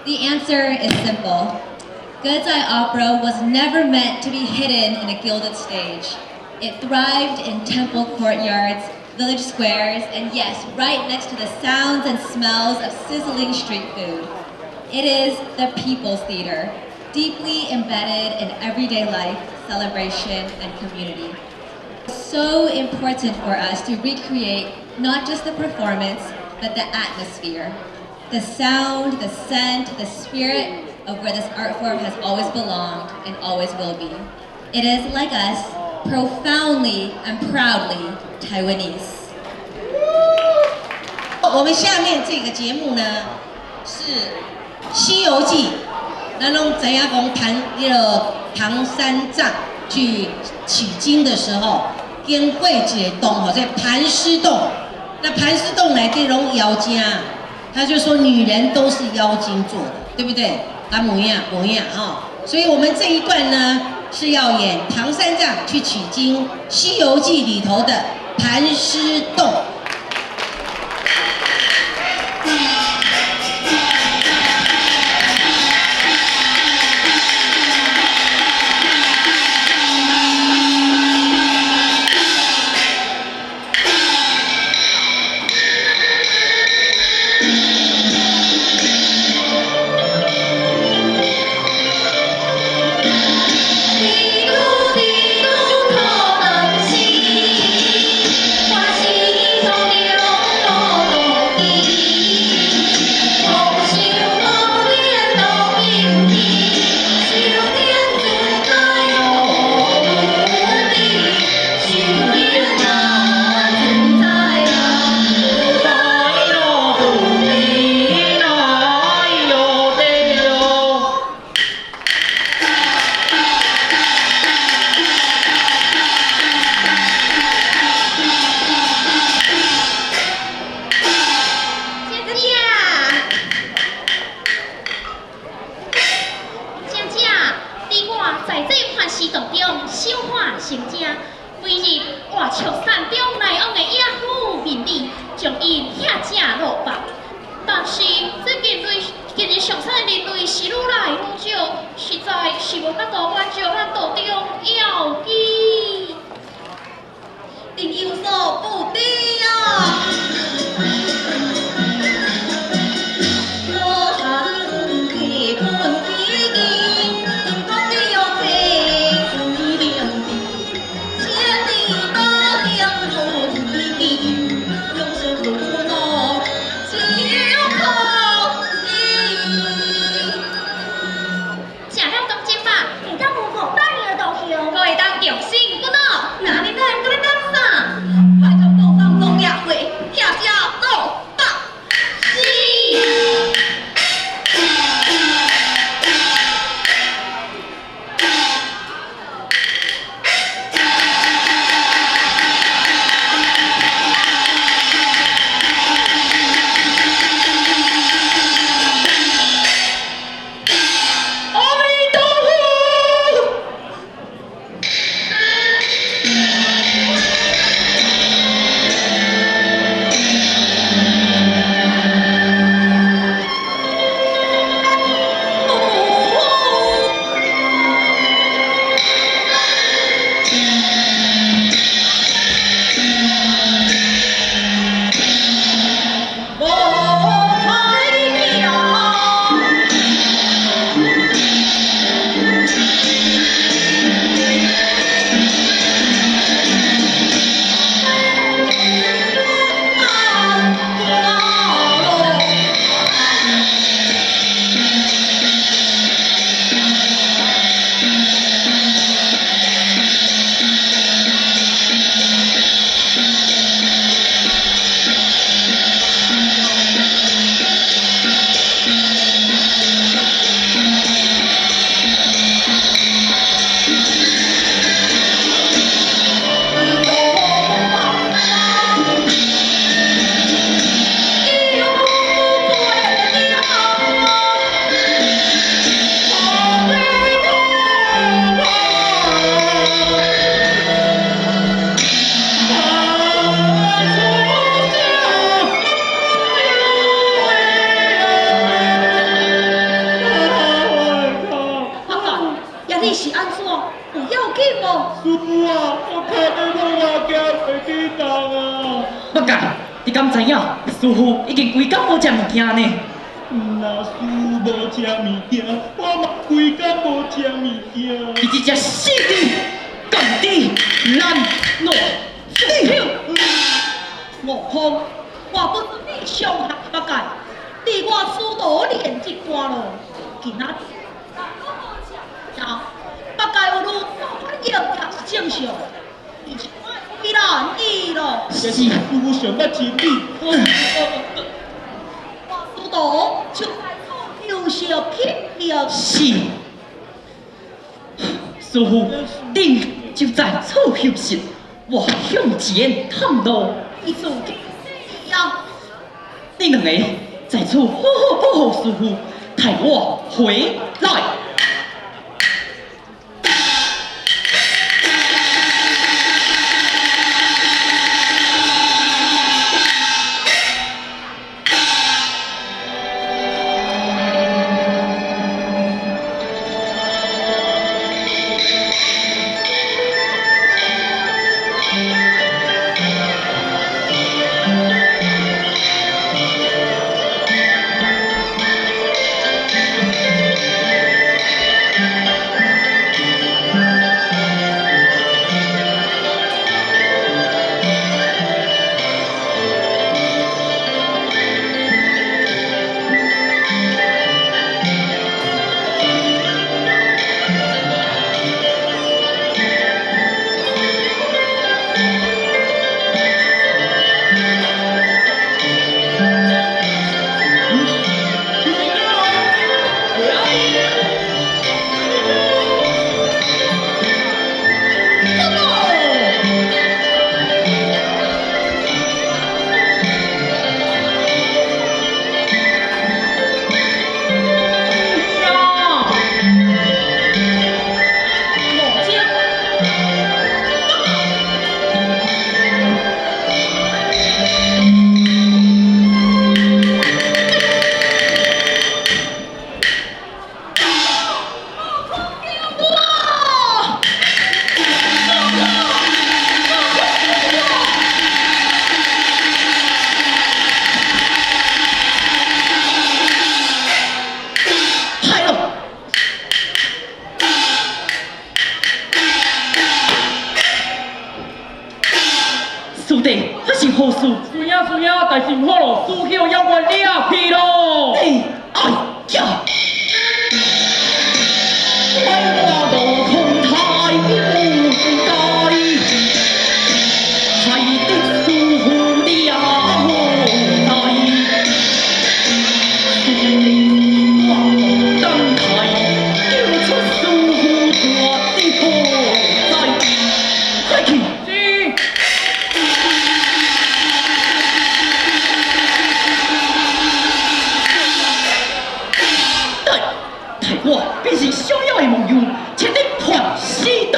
The answer is simple. 歌仔 opera was never meant to be hidden in a gilded stage. It thrived in temple courtyards, village squares, and yes, right next to the sounds and smells of sizzling street food. It is the people's theater, deeply embedded in everyday life, celebration, and community. So important for us to recreate not just the performance, but the atmosphere. The sound, the scent, the spirit of where this art form has always belonged and always will be. It is, like us, profoundly and proudly Taiwanese. 我們下面這個節目呢，是《西遊記》，咱攏知影講唐彼个唐三藏去取經的時候，經過一个洞，吼，這盤絲洞。那盤絲洞內底攏妖精，他就說女人都是妖精做的，對不對？敢有影無影哈？所以我們這一段呢，是要演唐三藏去取經，《西遊記》裡頭的盤絲洞。各位當重新鼓腦，哪裡來閣咧等啥？快將倒送。敢知影，師傅已經規工無食物件呢？若師無食物件，我嘛規工無食物件。你這隻死豬，共豬難落手。悟空，我不准你上學八戒，你我師徒練這段路，今仔日八戒有愈做反應也是正常，而且為難你咯。是。師傅上捌真理。我師徒就在此休息片刻。是。師傅，恁就在此休息，我向前探路。你自己死啊！恁兩個在此好好保護師傅，待我回來。害了！師弟，發生何事？師兄師兄，代誌毋好咯，師兄妖怪掠去咯！哎，哎呀！怪我悟空太無該，害得師父掠何在？師我等待，救出師父住佇何在？快去！是。對，待我變成小妖的模樣，前去盤絲洞。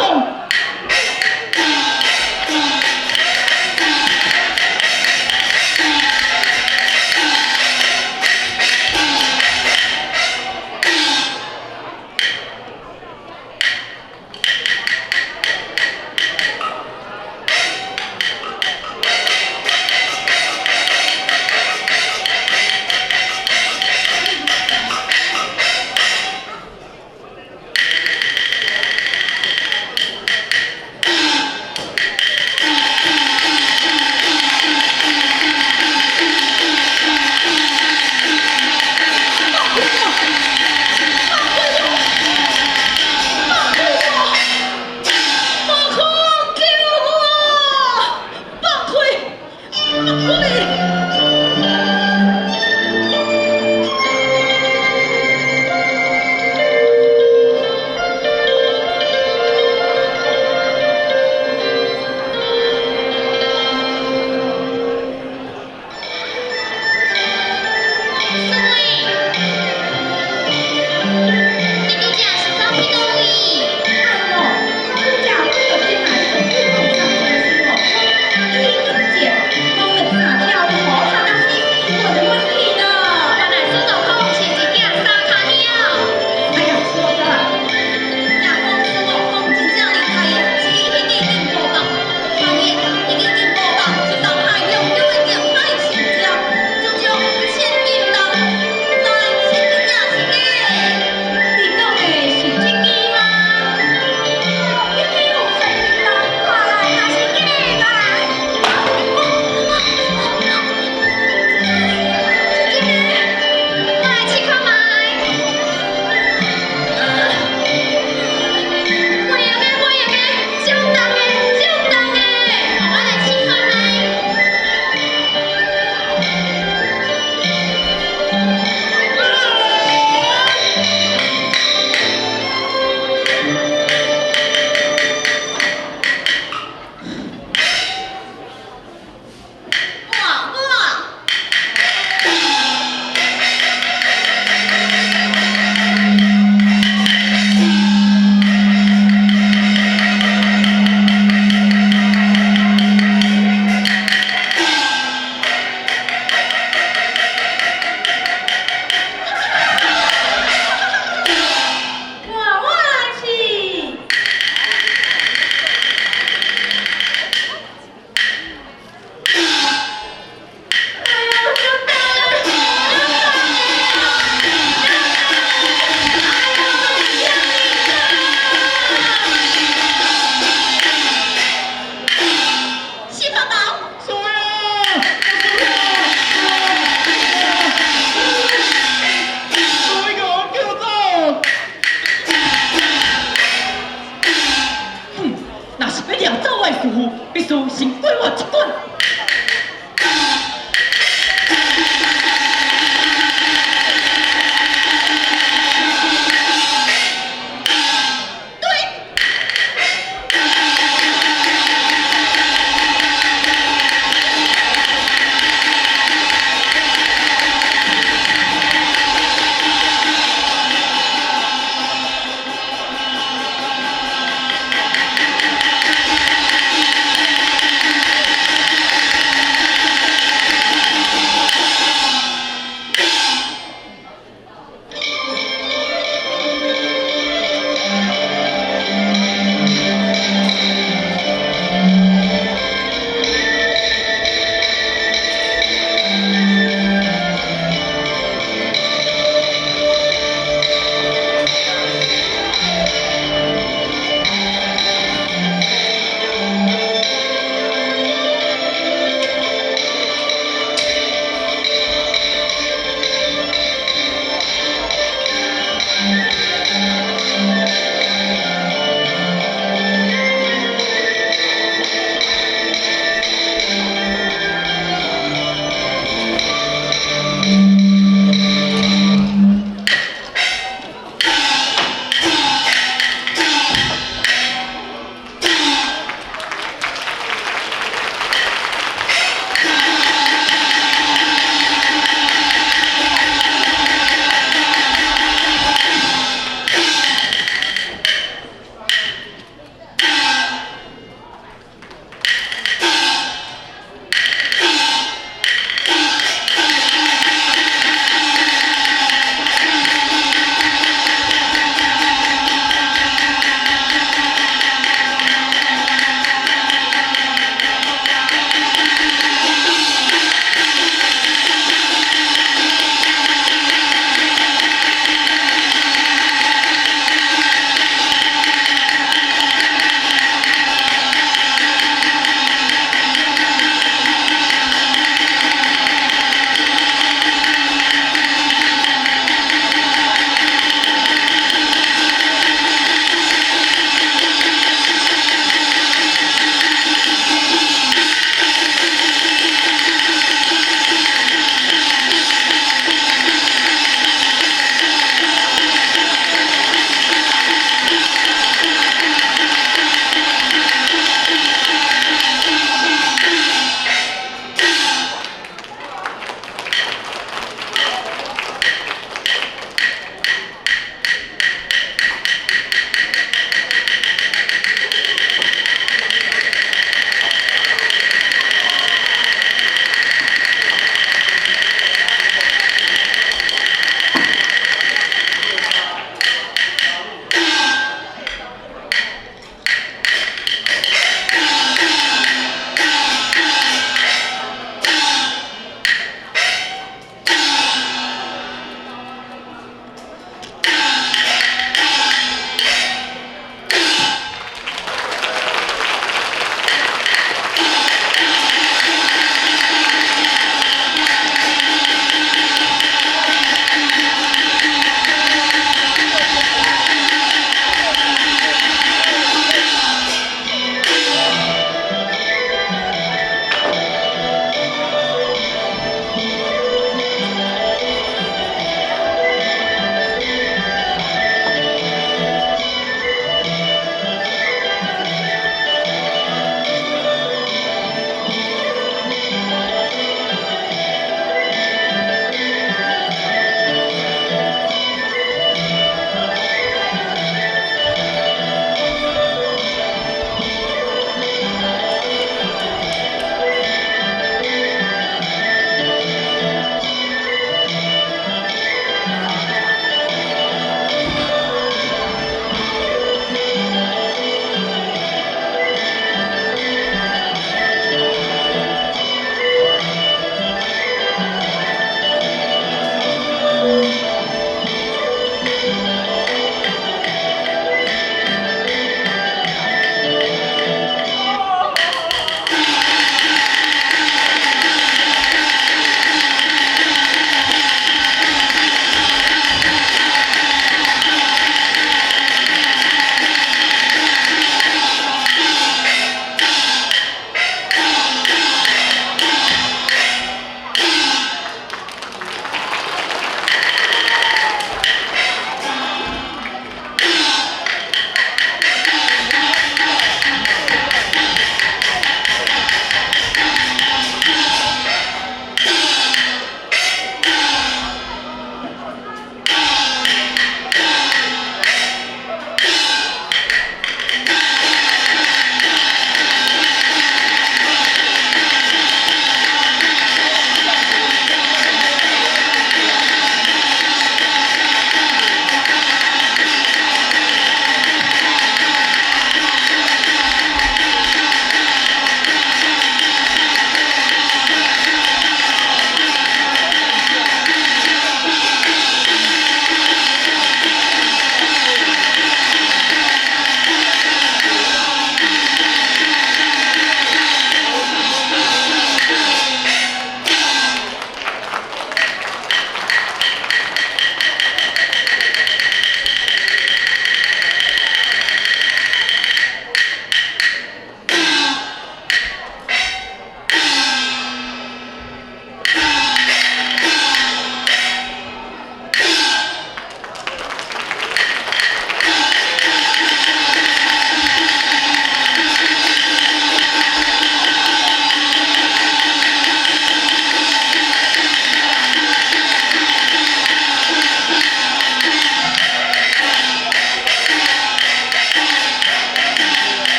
師先滾我一滾。對。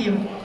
了。